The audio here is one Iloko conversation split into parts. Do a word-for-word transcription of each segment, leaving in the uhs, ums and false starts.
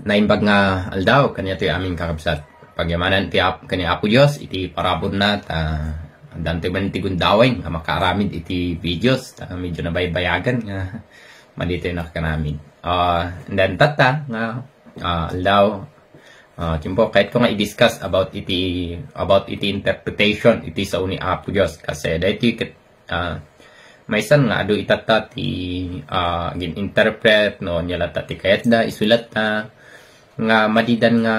Naimbag nga aldaw kaniatoy amin, kakabsat. Pagyamanan ti Ap-, kani Apo Dios iti parabur na, ta addantoy man ti gundaway nga makaaramid iti videos, ta medyo nabaybayagan nga madi tayo nakakanamin. Ah, and then tatta nga, ah, aldaw, ah, tiempo, kayatko nga i-discuss about iti, about iti interpretation iti sao ni Apo Dios. Kasi daytoy ket, ah, maysan nga adu itatta ti, ah, gin-interpret, no, ania latta ti kayatda, isu latta nga madidan nga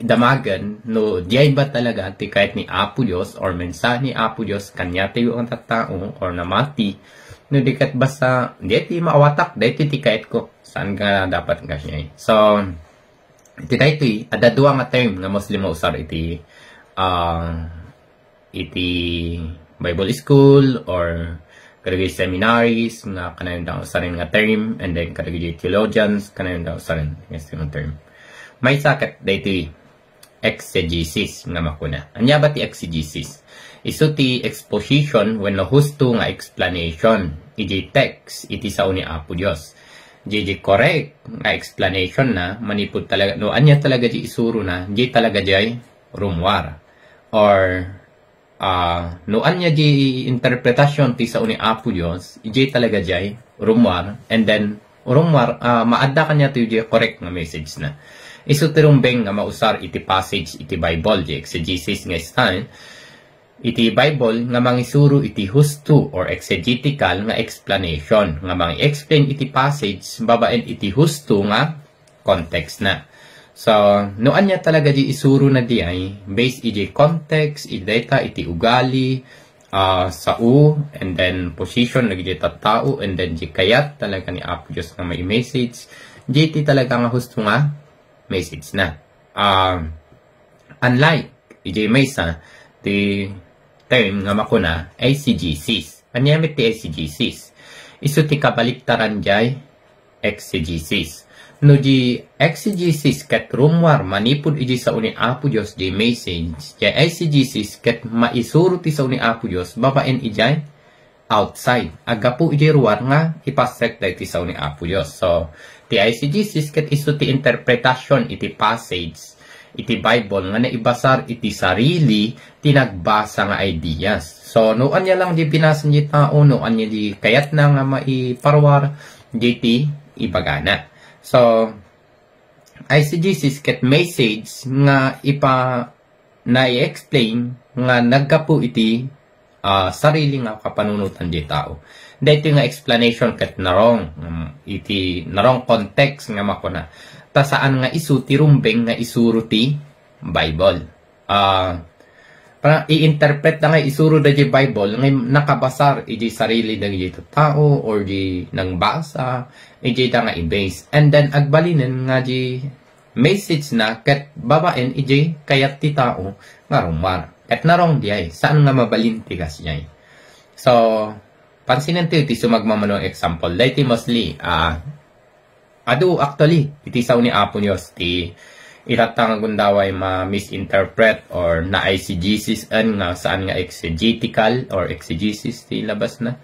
damagen no diay ba talaga ti kayat ni Apo Dios or mensahe ni Apo Dios kaniatayo nga tattao or namati, no di ket basta, diay ti maawatak, daytoy ti kayatko. Saan nga dapat nga siya? So, iti daytoy, adda dua nga term nga mostly mausar iti, ah, iti Bible school or kadagiti seminaries nga kanayon da usaren nga term, and then kadagiti theologians kanayon da usaren nga same term. Maysa ket daytoy exegesis nga makuna. Ania ba ti exegesis? Isu ti exposition wenno husto nga explanation iti text iti sao ni Apo Dios. Diay, diay correct nga explanation na manipud talaga, no ania talaga diay isurona, diay talaga diay rummuar. Or, ah, no ania diay interpretasyon ti sao ni Apo Dios, diay talaga diay rummuar, and then rummuar, ah, maadda kaniatoy diay correct nga message na. Isu ti rumbeng nga mausar iti passage iti Bible, diay exegesis nga style iti Bible nga mangisuro iti husto or exegetical nga explanation, nga mangi-explain iti passage babaen iti husto nga context na. So, no ania talaga diay isurona diay, based iti context, iti dayta, iti ugali, ah, sao, and then position dagiti tattao, and then diay kayat talaga ni Apo Dios nga mai-message, diay ti talaga nga husto nga message na. Ah, unlike iti maysa ti term nga makuna, exegesis. Ania met ti exegesis? Isu ti kabaliktaran diay exegesis. No diay exegesis ket rummuar manipud iti sao ni Apo Dios diay message, diay exegesis ket maisuro ti sao ni Apo Dios babaen idiay outside, aggapu idiay ruar nga ipassek daytoy sao ni Apo Dios. So, ti exegesis ket isu ti interpretasyon iti passage iti Bible nga naibasar iti sarili ti nagbasa nga ideas. So, no ania lang diay binasan diay tao, no ania diay kayatna nga maiparuar, diay ti ibagana. So, exegesis ket message nga ipa-, nai-explain nga naggapu iti, ah, sarili nga kapanunotan diay tao. Daytoy nga explanation ket narong, mm, iti narong context nga makuna. Ta saan nga isu ti rumbeng nga isuro ti Bible. Ah, para i-interpret da nga isuro da diay Bible nga nakabasar iti sarili dagiti tao or di nangbasa, iti da nga i-base. And then agbalinen nga diay message na ket babaen iti kayat ti tao nga rummuar. Ket narong diay, saan nga mabalin ti kasdiay. So, pansinen ti, ti sumagmamano nga example. Daytoy mostly, ah, adu actually, iti sao ni Apo Dios, ti itatta nga gundaway ma-misinterpret or na-exegesis-en nga saan nga exegetical or exegesis ti labas na.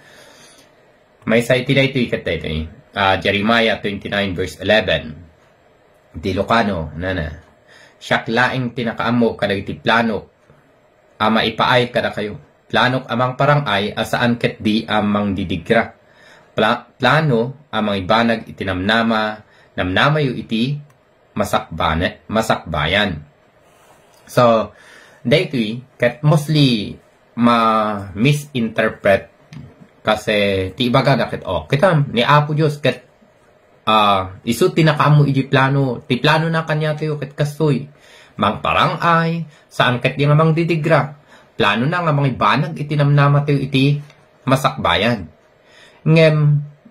Maysa iti daytoy ket daytoy, ah, Jeremiah twenty-nine verse eleven. Ti Ilocano, nana, "Siak laeng ti nakaammo kadagiti planok a maipaay kadakayo. Planok a mangparang-ay a saan ketdi a mangdidigra. Pla-, plano a mangibanag iti namnama, namnamayo iti masakbana-, masakbayan." So, daytoy, ket mostly ma-misinterpret kasi ti ibagada ket, oh, kitam, ni Apo Dios ket, ah, isu ti nakaammo iti plano, ti plano na kaniatayo ket kastoy, mangparang-ay, saan ketdi nga mangdidigra. Plano na nga mangibanag iti namnamatayo iti masakbayan. Ngem,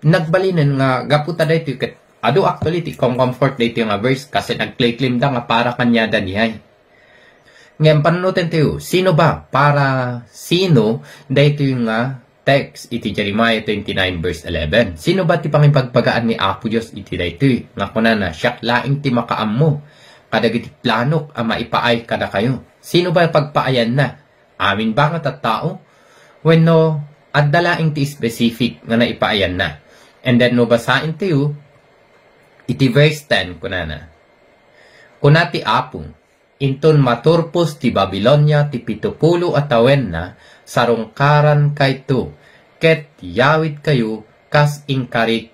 nagbalinen nga gapu ta daytoy ket adu actually ti com-comfort daytoy nga verse kasi nagclaim-claim da nga para kaniada diay. Ngem, panunotentayo, sino ba? Para sino daytoy nga text iti Jeremiah twenty-nine verse eleven? Sino ba ti pangibagbagaan ni Apo Dios iti daytoy nga kunana, "Siak laeng ti makaammo kadagiti planok a maipaay kadakayo"? Sino ba pagpaayanna? Amin ba nga tattao? Wenno, adda laeng ti specific nga naipaayanna? And then, no basaentayo, iti verse ten, kunana, Kuna ti Apo, "Inton maturpos ti Babilonia ti pitupulo a tawenna, sarungkarankayto ket yawidkayo kas inkarik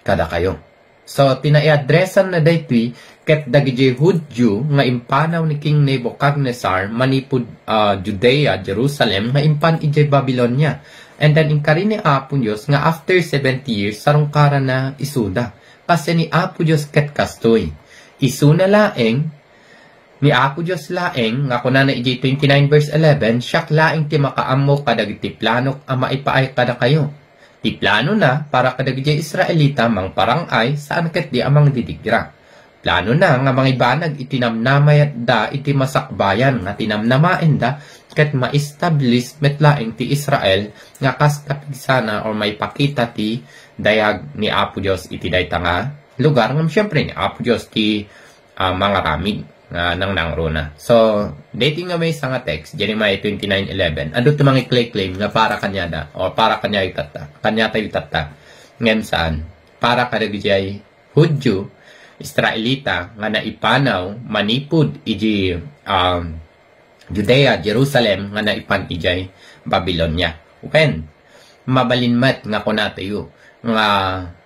kadakayo." So, ti naiadresanna daytoy ket dagidiay Judio nga impanaw ni King Nebuchadnezzar manipud, ah, Judea, Jerusalem, nga impan idiay Babilonia. And then, inkari ni Apo Dios nga after seventy years, sarungkaranna isuda. Kas ni Apo Dios ket kastoy. Isuna laeng, ni Apo Dios laeng, nga kunana idiay twenty-nine verse eleven, "Siak laeng ti makaammo kadagiti planok a maipaay kadakayo." Ti planona para kadagiti Israelita mangparang-ay, saan ket di a mangdidigra. Planona nga mangibanag iti namnamayatda iti masakbayan nga tinamnamaenda ket ma-establish met laeng ti Israel nga kas kapigsana or maipakita ti dayag ni Apo Dios iti dayta nga lugar. Ngem siempre, ni Apo Dios ti, ah, mangaramid nga nangnangruna. So, daytoy nga maysa nga text, Jeremiah twenty-nine eleven, adu ti mangiklay-claim nga para kaniada or para kaniatayo tatta, kaniatayo tatta. Ngem saan. Para kadagiti Judio, Israelita, nga naipanaw manipud iti, um, Judea, Jerusalem, nga naipan idiay Babilonia. Wen, mabalin met nga kunatayo nga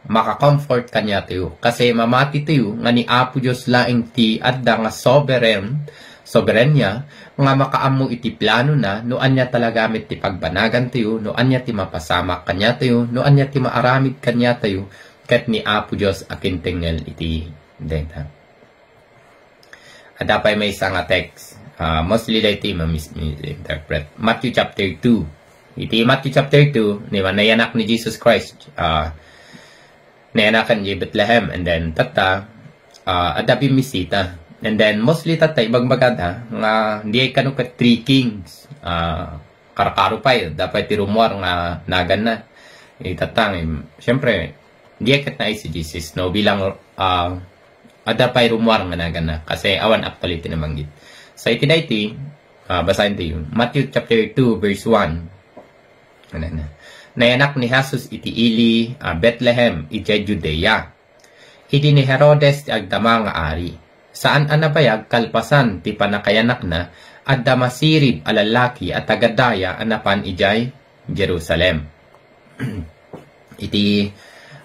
maka-comfort kaniatayo. Kasi mamatitayo nga ni Apo Dios laeng ti adda nga sovereign, soberania, nga makaammo iti planona no ania talaga met ti pagbanagantayo, no ania ti mapasamak kaniatayo, no ania ti maaramid kaniatayo, ket ni Apo Dios a kintengngel iti dayta. Adda pay maysa nga text. Ah, mostly daytoy mamis-, misinterpret. Matthew chapter two. Iti Matthew chapter two, ni, nayanak ni Jesus Christ. Ah, nayanakan idiay Bethlehem. And then, tatta, ah, adda bimmisita. And then, mostly tatta, ibagbagada nga diay kano ket three kings. Ah, karkaro pay, adda pay ti rumor nga naganna. Itatta, em, siyempre, diay ket naay si Jesus, no? Bilang, ah, adda pay rumor nga naganna, kasi awan actually ti nabanggit. So, iti daytoy, ah, basaentayo. Matthew chapter two, verse one. Ano na? Nayanak ni Jesus iti ili, ah, Bethlehem, idiay Judea. Idi ni Herodes ti agdama nga ari. Saan a nabayag kalpasan ti pannakayanakna, adda masirib a lallaki a taga-daya a napan idiay Jerusalem. Iti,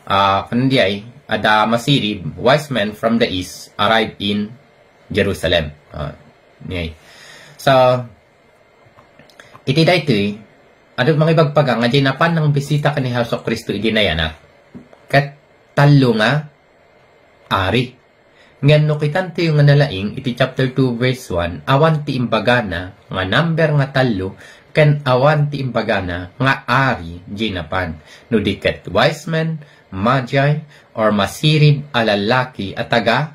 ah, kuno diay, adda masirib, wise men from the east arrived in Jerusalem. Ah, niay. So, iti daytoy, adu mangibagbaga nga diay napan nangbisita ken ni Jesu-Cristo idi nayanak. Ket tallo nga ari. Ngem no kitantayo nga nalaing iti chapter two verse one, awan ti imbagana nga number nga tallo, ken awan ti imbagana nga ari diay napan. No di ket wise men, magi, or masirib a lallaki a taga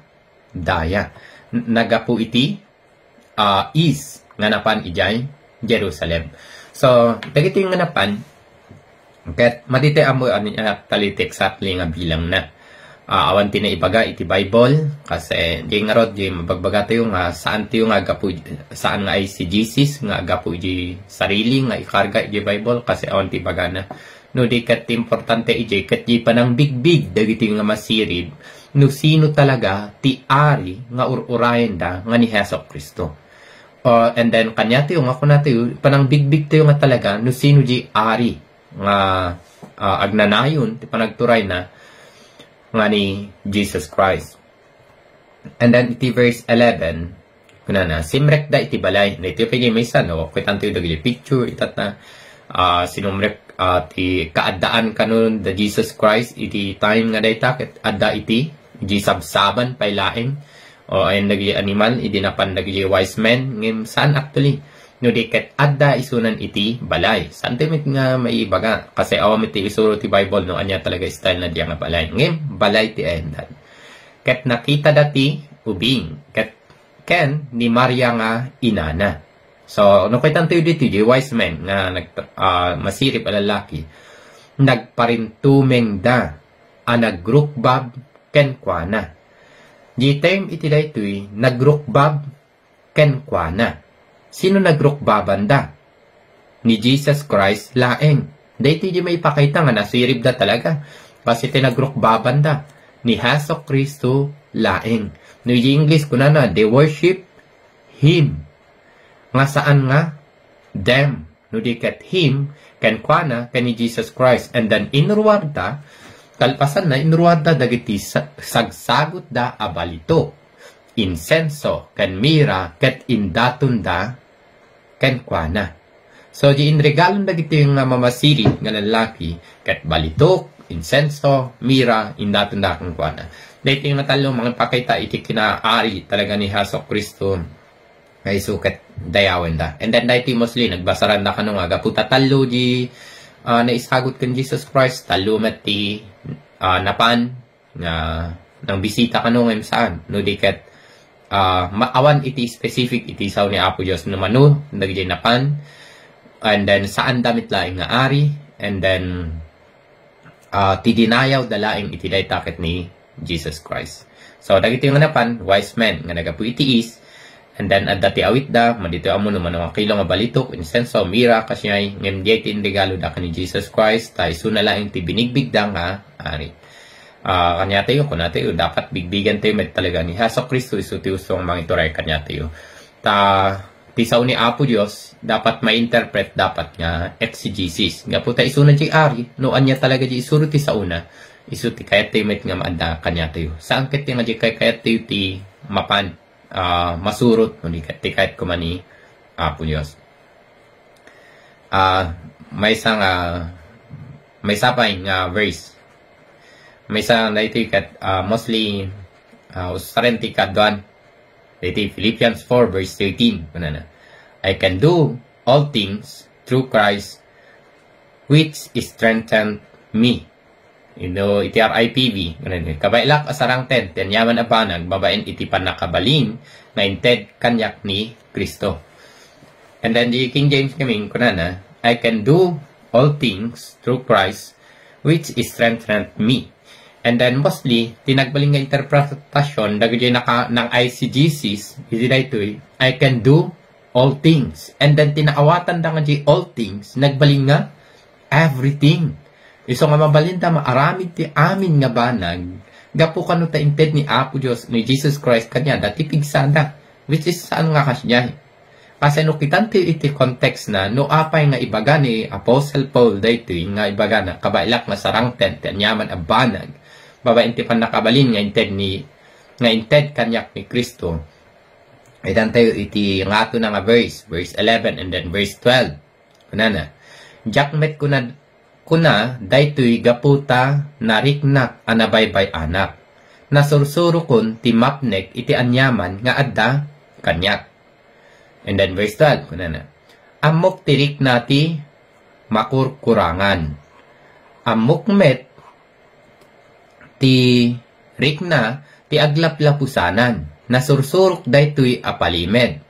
daya. N-, naggapu iti, ah, east nga napan idiay Jerusalem. So, dagiti nga napan, ket madi tay ammo ania actually ti exactly nga bilangna. Ah, awan ti naibaga iti Bible, kasi di ngarud, di mabagbagatayo nga saan tayo nga aggapu, saan nga ay si Jesus nga aggapu iti sarili nga ikarga iti Bible, kasi awan ti ibagana. No di ket ti importante idiay ket di panangbigbig dagiti nga masirib no sino talaga ti ari nga ur-urayenda nga ni Jesu-Cristo. Uh, and then, kaniatayo nga kunatayo, panangbigbigtayo nga talaga no sino di ari nga, ah, agnanayon ti panagturayna nga ni Jesus Christ. And then, iti verse eleven, kunana, "Simrekda iti balay." Daytoy pay maysa, no? Kitantayo dagiti picture, itatta, ah, sinumrek, ah, ti kaaddaan kano da Jesus Christ iti time nga dayta, ket adda iti, iti sabsaban pay laeng. O, ayan dagiti animal, idi napan dagiti wise men, ngem saan actually. No di ket adda isunan iti balay. Saan ti met nga maibaga? Kasi awan met ti isuro ti Bible, no, ania talaga style na diya nga balay. Ngem, balay ti ayandan. Ket nakitada ti ubing, ket ken ni Maria nga inana. So, no, kitantayo ditoy, di wise men nga nag-, ah, masirib a lalaki, nagparintumengda a nagrukbab kenkuana. Di time iti daytoy, nagrukbab kenkuana. Sino nagrukbabanda? Ni Jesus Christ laeng. Daytoy di maipakita nga nasiribda talaga. Kasi ti nagrukbabanda ni Jesu-Cristo laeng. No, iti English, kunana, they worship him. Nga saan nga them. No di ket him, kenkuana, ken ni Jesus Christ. And then, inruarda, kalpasanna, inruarda dagiti sa-, sagsagutda a balitok, insenso, ken mira, ket indatonda kenkuana. So, di inregalon dagiti nga mamasirit nga lallaki, ket balitok, insenso, mira, indatonda kenkuana. Daytoy nga tallo, mangipakita iti kinaari talaga ni Jesu Cristo nga isu ket dayawenda. And then, daytoy mostly, nagbasaranda kano nga gapu ta tallo di, ah, naisagut ken Jesus Christ, tallo met ti, ah, napan, nga nangbisita kano ngem saan. No di ket, ah, ma-, awan iti specific iti sao ni Apo Dios no mano, dagiti napan, and then saanda met laeng nga ari, and then, ah, ti dinayawda laeng iti dayta ket ni Jesus Christ. So, dagiti nga napan, wise men nga naggapu iti east, and then adda ti awitda, maditoy ammo no mano nga kilo nga balitok, insenso, mira, kasiay, ngem diay ti inregaloda ken ni Jesus Christ, ta isuna laeng ti binigbigda nga ari. Ah, kaniatayo, kunatayo, dapat bigbigentayo met talaga ni Jesu Cristo, isu ti usto nga mangituray kaniatayo. Ta, ti sao ni Apo Dios, dapat ma-interpret, dapat nga exegesis. Gapu ta isuna di ari, no ania talaga di isuro ti saona, isu ti kayattayo met nga maadda kaniatayo. Saan ket ti nga di kay kayattayo ti mapan, ah, masurot, no di ket ti kayat koma ni Apo Dios. Ah, maysa nga, maysa pay nga verse. Maysa daytoy ket, ah, mostly, ah, usaren ti kaduan. Daytoy Philippians four verse thirteen. Kunana, "I can do all things through Christ which strengthened me." Ino iti R I P V, kunana, "Kabaelak a sarangten ti aniaman a banag babaen iti pannakabalin nga inted kaniak ni Cristo." And then, di King James kami, kunana, "I can do all things through Christ which strengthened me." And then, mostly, ti nagbalin nga interpretasyon, dagiti naka-, nang-exegesis, iti daytoy, "I can do all things." And then, ti naawatanda nga di all things, nagbalin nga everything. Isu nga mabalinda maaramid ti amin nga banag, gapu kano ta inted ni Apo Dios, ni Jesus Christ, kaniada ti pigsada, which is saan nga kasdiay. Kasi no kitantayo iti context na, no apay nga ibaga ni Apostle Paul daytoy nga ibagana, "Kabaelak nga sarangten ti aniaman a banag, babaen ti pannakabalin nga inted ni, nga inted kaniak ni Cristo." Idantayo iti ngato na nga verse, verse eleven and then verse twelve. Kunana, "Diak met kuna, kuna daytoy gapu ta nariknak a nabaybay-anak. Nasursurokon ti mapnek iti aniaman nga adda kaniak." And then verse twelve, kunana, "Ammok ti rikna ti makurkurangan. Ammok met ti rikna ti aglaplapusanan. Nasursurok daytoy a palimed.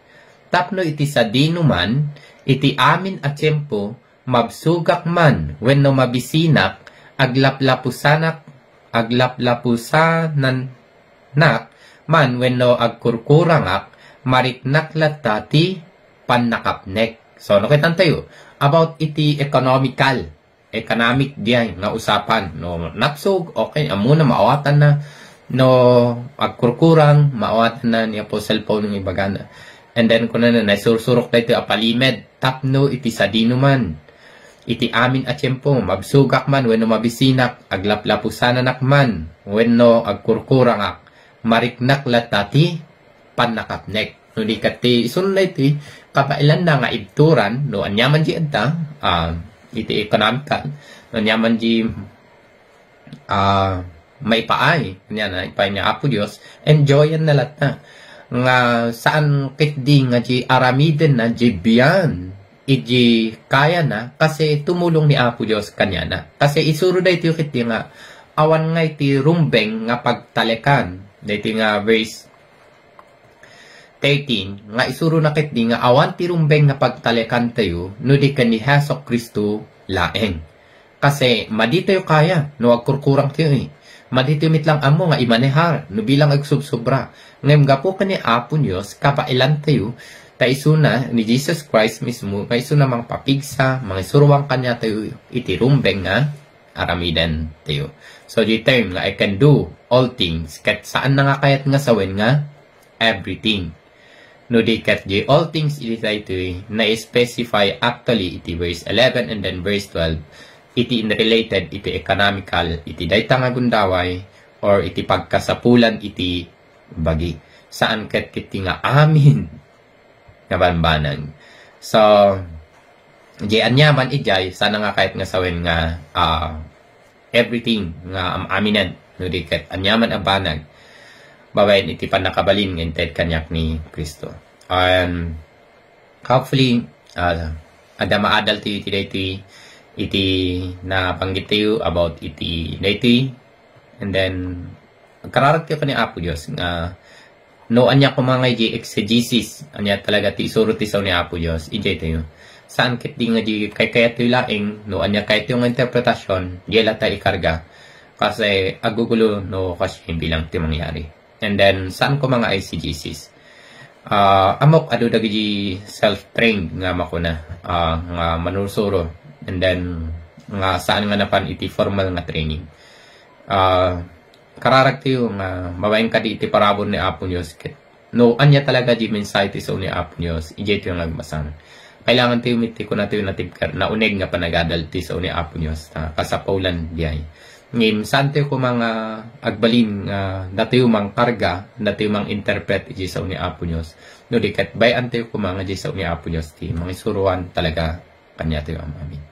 Tapno iti sadino man, iti amin a tiempo, mabsogak man wenno mabisinak, aglaplapusanak, aglaplapusanannak man wenno agkurkurangak, mariknak latta ti pannakapnek." So, no, kitantayo, about iti economical, economic diay nga usapan, no, napsog, okay, ammona, maawatanna, no, agkurkurang, maawatanna ni Apostle Paul nga ibagana. And then, kunana, "Naisursurok daytoy a palimed, tapno iti sadino man, iti amin a tiempo, mabsogak man wenno mabisinak, aglaplapusananak man wenno agkurkurangak, mariknak latta ti pannakapnek." No, di ket ti isunna iti kabaelanna nga ibturan, no, aniaman di adda, ah, iti economical, no, aniaman di, ah, maipaay, ania na, ipaay ni Apo Dios, enjoyan na latta. Nga saan ketdi nga di aramiden na, di bian, iti kayana, kasi tumulong ni Apo Dios kaniana. Kasi isuro daytoy ketdi nga awan nga iti rumbeng nga pagtalekan. Daytoy nga verse thirteen, nga isurona ketdi nga awan ti rumbeng nga pagtalekantayo no di ken ni Jesu Cristo laeng. Kasi maditayo kaya no agkurkurangtayo, eh. Maditayo met lang ammo nga imanehar no bilang agsubsobra. Ngem gapu ken ni Apo Dios, kabaelantayo, ta isuna ni Jesus Christ mismo nga isuna mangpapigsa, mangisuruang kaniatayo iti rumbeng nga aramiden tayo. So, di term nga I can do all things, ket saan na nga kayat nga sawen nga everything. No di ket di all things iti daytoy, na-specify actually iti verse eleven and then verse twelve, iti in related iti economical, iti dayta nga gundaway, or iti pagkasapulan iti bagi. Saan ket iti nga amin nga bambanag. So, di aniaman idiay, saan na nga kayat nga sawen nga, ah, everything nga am-aminan, no di ket aniaman a banag, babaen iti pannakabalin nga inted kaniak ni Cristo. And hopefully, ah, adda maadal tayo iti daytoy, iti nabanggit tayo about iti daytoy. And then, agkararag tayo ken ni Apo Dios nga no ania koma nga di exegesis, ania talaga ti isuro ti sao ni Apo Dios, idiay tayo. Saan ket di nga di kaykayat tayo laeng, no ania kayat tayo nga interpretasyon, di la tayo ikarga. Kasi agugulo no kasi bilang ti mangyari. And then, saan koma nga exegesis? Ah, ammok adu dagiti self-trained nga makuna, ah, nga manursuro. And then, nga saan nga napan iti formal nga training. Ah, kararag tayo nga babaen kadi iti parabur ni Apo Dios ket no ania talaga di mensahe ti sao ni Apo Dios, idiay tayo nga agbasang. Kailangan tayo met ti kuna tayo natibker, nauneg nga panagadal ti sao ni Apo Dios, ta kasapulan diay. Ngem, saan tayo koma nga agbalin nga datayo mangkarga, datayo mang-interpret iti sao ni Apo Dios. No di ket, bay-an tayo koma nga di sao ni Apo Dios ti mangisuroan talaga kaniatayo. Amen.